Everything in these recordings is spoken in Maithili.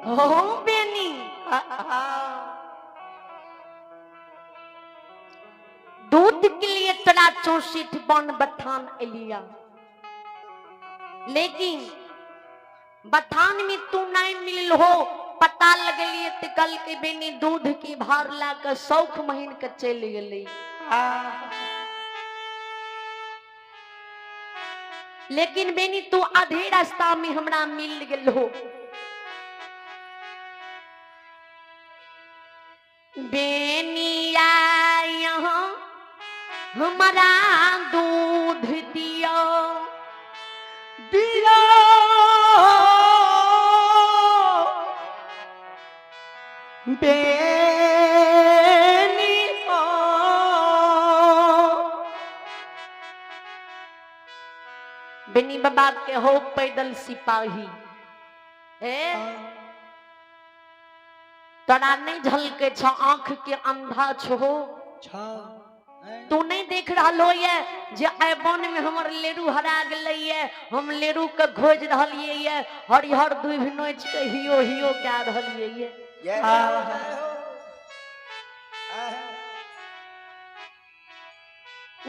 हो बेनी, दूध के लिए तोरा 64 बन बथान एलिया, लेकिन बथान में तू नहीं मिलल हो। पता लगलिए तो कल के बेनी दूध की भार ला के शौख महीन के चल गेली। लेकिन बेनी तू आधे रास्ता में हमरा मिल गेल हो। बेनिया यहाँ हमारा दूध दियो दिया, बेनी बेनी बाबा के हो पैदल सिपाही हे, तोरा नहीं झलके छ, आंख के अंधा छो, तू नहीं देख रहा हो ये जे आइ वन में हमर लेरू हरा गेलै ये, हम लेरू के खोज रहलियै ये, हरिहर दुभि नोच के हियो हियो कए रहलियै ये।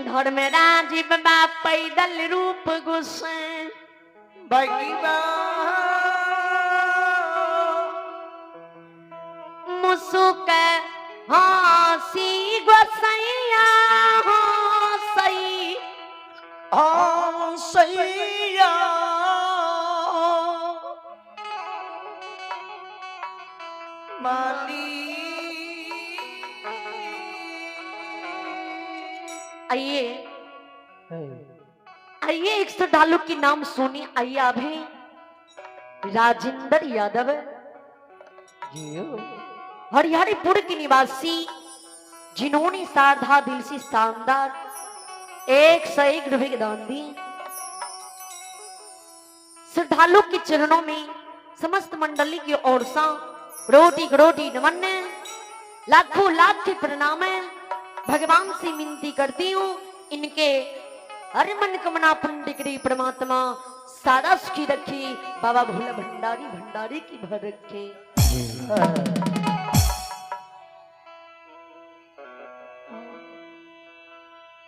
घर में राजीव बाबा पैदल रूप गोसाई मुसुक हंसी गोसैया हंसई हंसैया माली। आइए आइए एक श्रद्धालु की नाम सुनी। आइए अभी राजेंद्र यादव हरिहरपुर के निवासी, जिन्होंने साधा दिल से शानदार 101 रुपए के दान दी। श्रद्धालु के चरणों में समस्त मंडली की ओर से रोटी रोटी नमन, लाखों लाख के प्रणाम। भगवान से विनती करती हूँ इनके हर मन कमना पुण्य करे परमात्मा सारा सुखी रखे, बाबा भोला भंडारी भंडारी की भर रखे।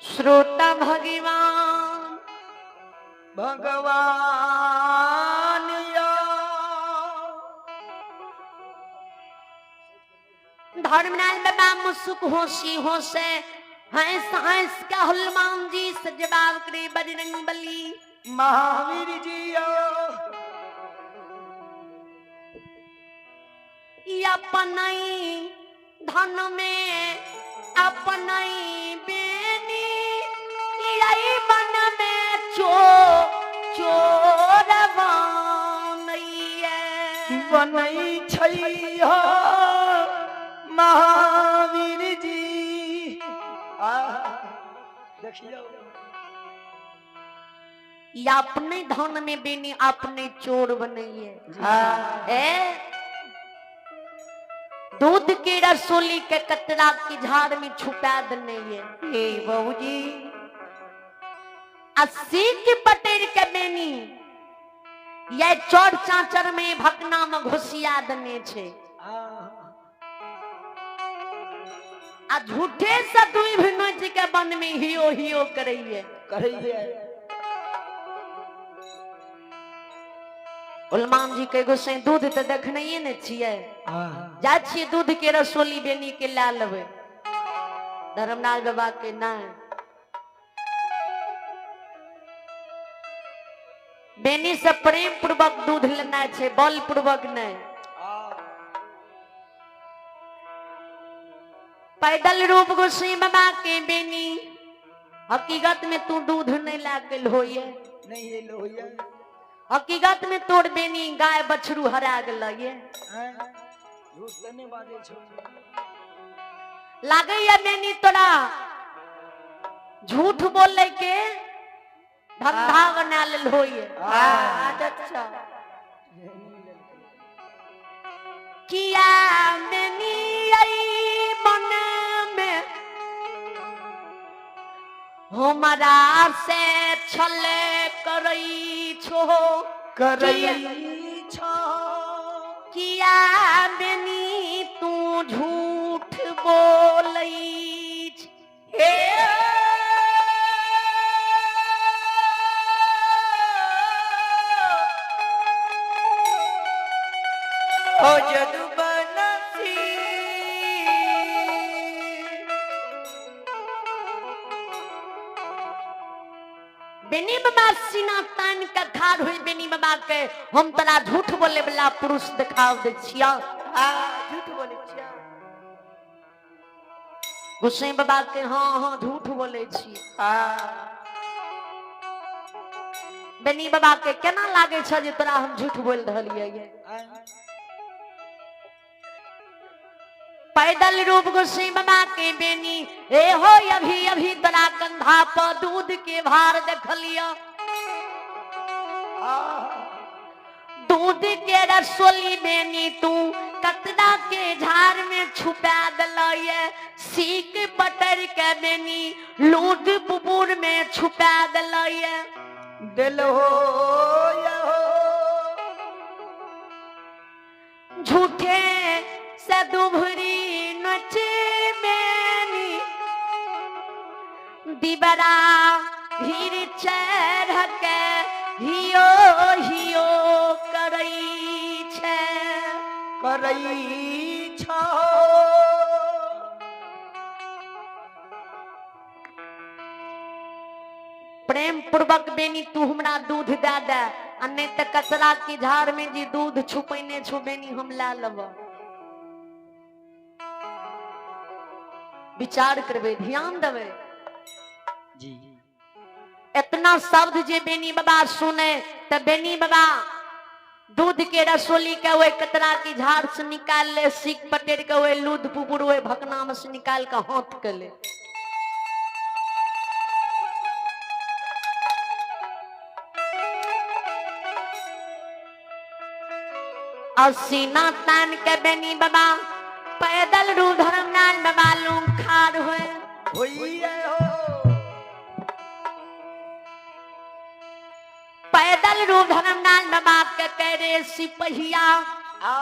श्रोता भगवान भगवान या धर्मनाल बाबा मुसुक होशी होशे हंस हंस के हनुमान जी से जवाब करे बजरंग बली महावीर जी अपनई धन में अपनई बेनी यही मन में चो चोर बनई छैया महावीर जी। देखियो या अपने धन में बेनी अपने चोर बनइए। दूध के रसोली के कतरा की झाड़ में छुपा देने ये हे बाबूजी। अस्सी के पटेर के बेनी ये चोर चाचर में भकना में घुसिया देने छे। आ झूठे से दुई भिन्न जी के वन में हियो हियो करैये करैये। उलमान जी के गोसाई दूध तो देखने ने छियै, जा छियै दूध के रसोली बेनी के ला लेबै। धर्मनाथ बाबा के नहीं बेनी से प्रेम पूर्वक दूध लेना छे, बल पूर्वक नहीं। पैदल रूप गोसाई बाबा के बेनी हकीकत में तू दूध नहीं ला गेल होइए, नहीं एलो होइए। हकीकत में तोर बेनी गाय बछरू हरा गेल ये। झूठ त नहीं बाजै छौ। लागैया बेनी तोरा झूठ बोले के धंधा बना लेल होइए। अच्छा किया बेनी आई मन में हमारा से छले करई छो करई छो। किया किया बेनी तू झूठ बोलै छी? हे ओ जदुबनसी बेनी बाबा सीना तान के ठाढ़ हुई बेनी बाबा के हम तोरा झूठ बोले वाला पुरुष देखाव दे छिया। आ झूठ बोले छिया। गोसाई बाबा के हाँ हाँ झूठ बोले छी। आ बेनी बाबा के केना लागे छ जे तोरा हम झूठ बोल रहलियै ये? पैदल रूप गोसाई बाबा के बेनी ए हो अभी अभी तोरा कंधा पर दूध के भार देखलियो, दूध के रसोली बेनी तू कतरा के झाड़ में छुपा दिलये, सीक पटर के बेनी लूट बुबुर में छुपा दिलये। दिल हो यो झूठे से दुभरी नचे बेनी दिबरा भीर चढ़ के हियो हियो करै छै। करै छो। प्रेम पूर्वक बेनी तू हमरा दूध दे दे आ नहीं तऽ कचरा के झाड़ में जे दूध छुपैने छौ बेनी हम लए लेब। विचार करबै, ध्यान देबै जी। इतना शब्द जे बेनी बाबा सुने तऽ बेनी बाबा दूध के रसोली के ओहि कतरा के झाड़ से निकाल ले, सीख पटेर के ओहि लूध पुपुर ओहि भकना में से निकाल के हाथ के ले। और सीना तान के बेनी बाबा पैदल रू धर्मनाथ बाबा लूंग खार हुए होइए हो। पैदल रू धर्मनाथ बाबा के करे सिपहिया आ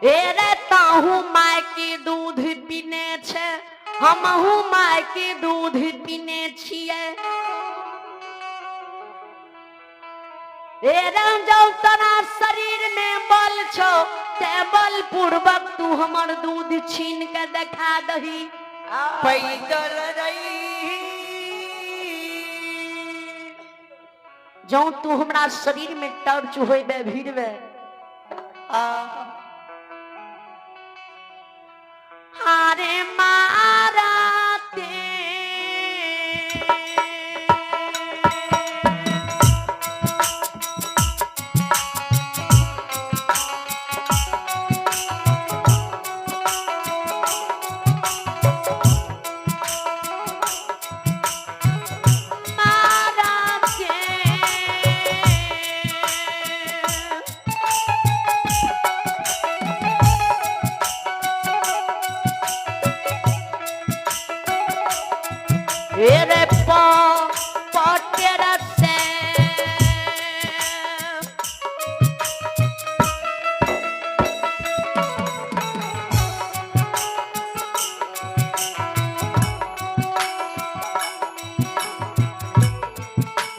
ए रे ताहू माय के दूध पीने छे, हमहू माय के दूध पीने छिए। ए रे जौ तोरा शरीर में बल छौ ते बल पूर्वक तू हमर दूध छीन के देखा दही। पैदल रही जौ तू हमरा शरीर में टर्च होइबे भिड़बे आ हारे मारा ते मारा ते रे पा पटेरा से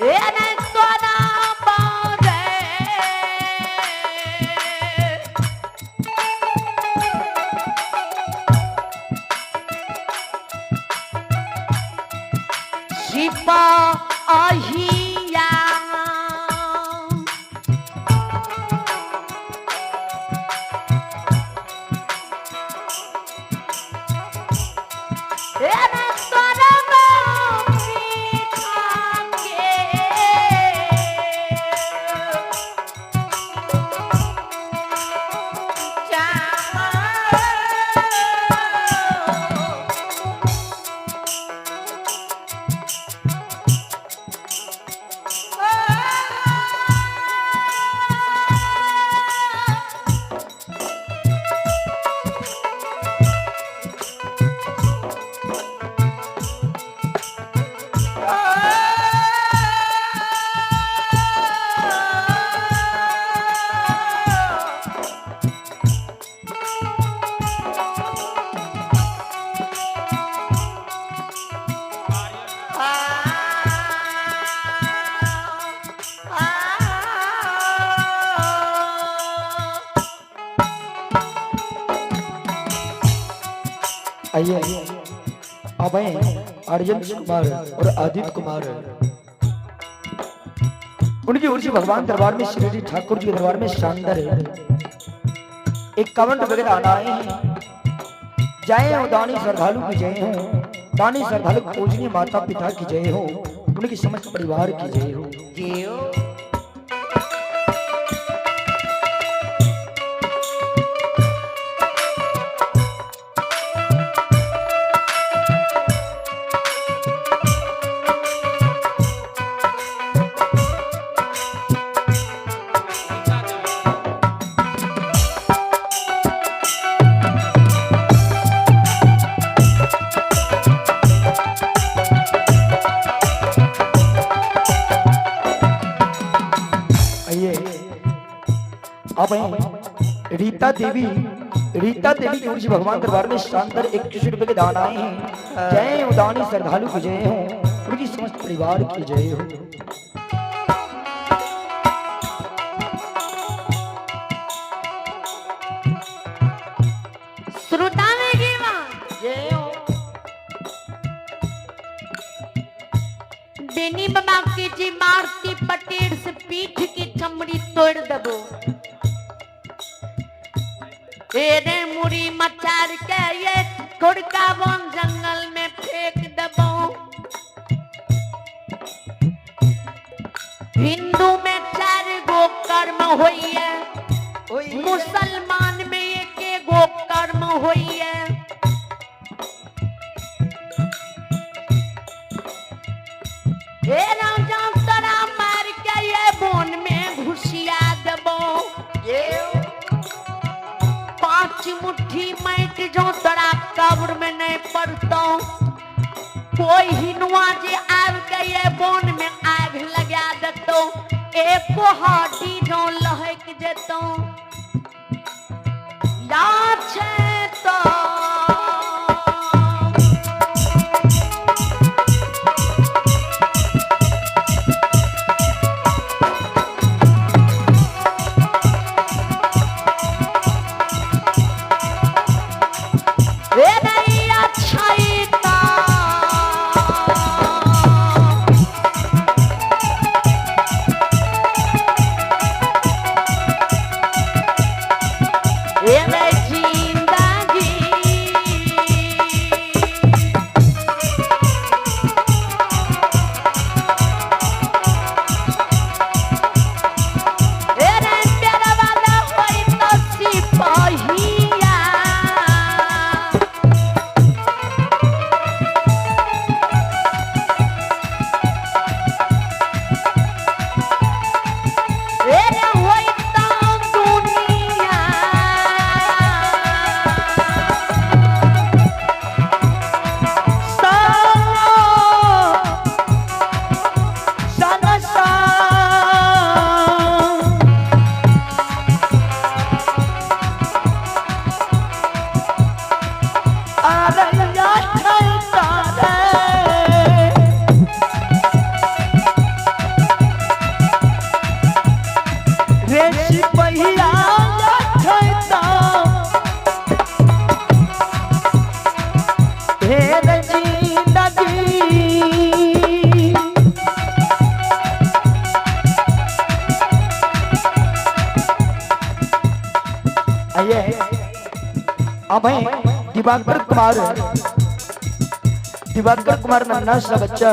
ए रे तोरा बारे आइए अभय अर्जुन कुमार और आदित्य कुमार, उनकी ओर से भगवान दरबार में श्री ठाकुर जी के दरबार में शानदार 51 रुपए के दान आए हैं। जय हो दानी श्रद्धालु की जय हो, दानी श्रद्धालु पूजनीय माता पिता की जय हो, उनकी समस्त परिवार की जय हो। जियो। आइए अब रीता देवी, रीता देवी की ओर से भगवान दरबार में शानदार 21 रुपए के दान आए हैं। जय हो दानी श्रद्धालु की जय हो, उनकी समस्त परिवार की जय हो। श्रोता में गिवा जय हो। बेनी बाबा के जी मारती पटेर से पीठ की चमड़ी तोड़ दबो, तेरे मुड़ी मचार के ये खुड़का वन जंगल में फेंक दबो। हिंदू में 4 गो कर्म होई है, होई। मुसलमान में 1 गो कर्म होई है। हे राजा तोरा मार के ये बोन में घुसिया देबो, जय हो। 5 मुट्ठी माइट जो तोरा कब्र में नहीं पड़तो, कोई हिनुआ जे आब के ये बोन में आग लगा देतो, एको हड्डी जो लहक जेतो। या छै तो रे नैया छैता। रे रे जिंदगी। रे रे प्यारा वाला होई तो सिपाहिया। रे होई तो दुनिया। सा सा आरया छैता रे, रे सिपहिया छैता, हे रे जिंदगी। आइए अब हैं दिवाकर कुमार, दिवाकर कुमार नन्ना सा बच्चा,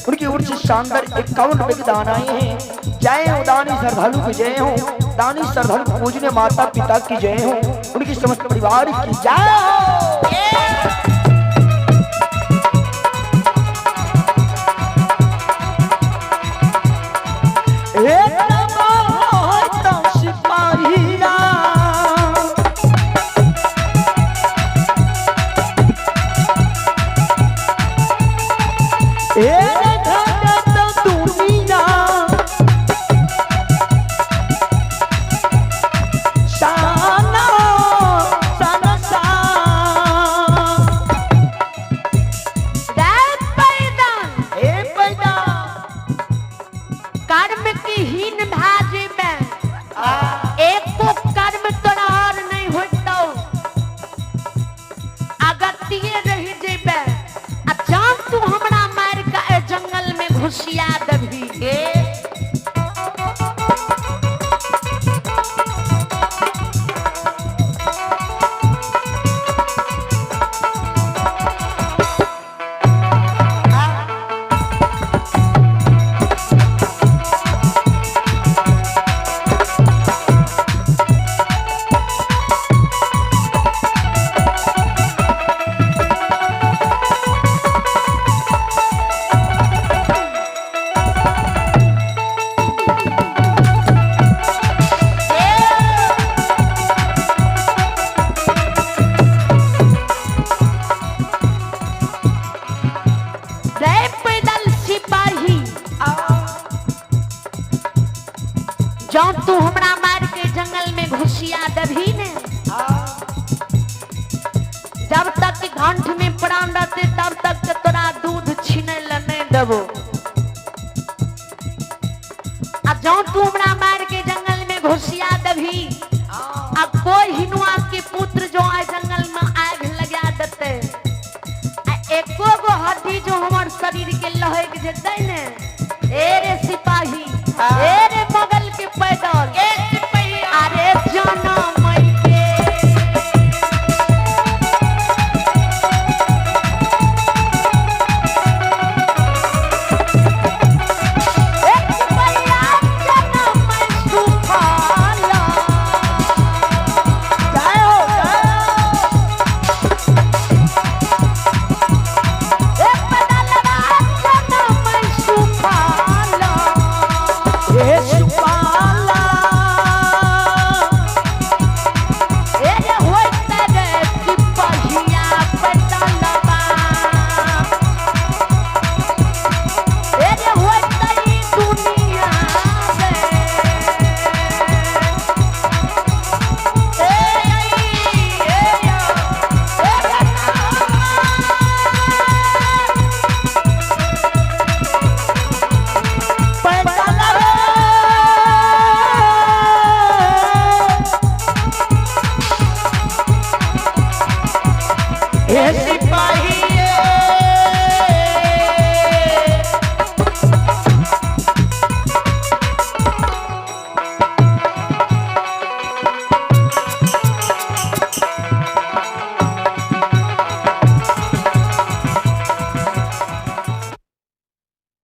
उनकी ओर से शानदार 51 रुपए के दान आए हैं। जय हो दानी श्रद्धालु की जय हो, दानी श्रद्धालु पूजने माता पिता की जय हो, उनकी समस्त परिवार की जय हो।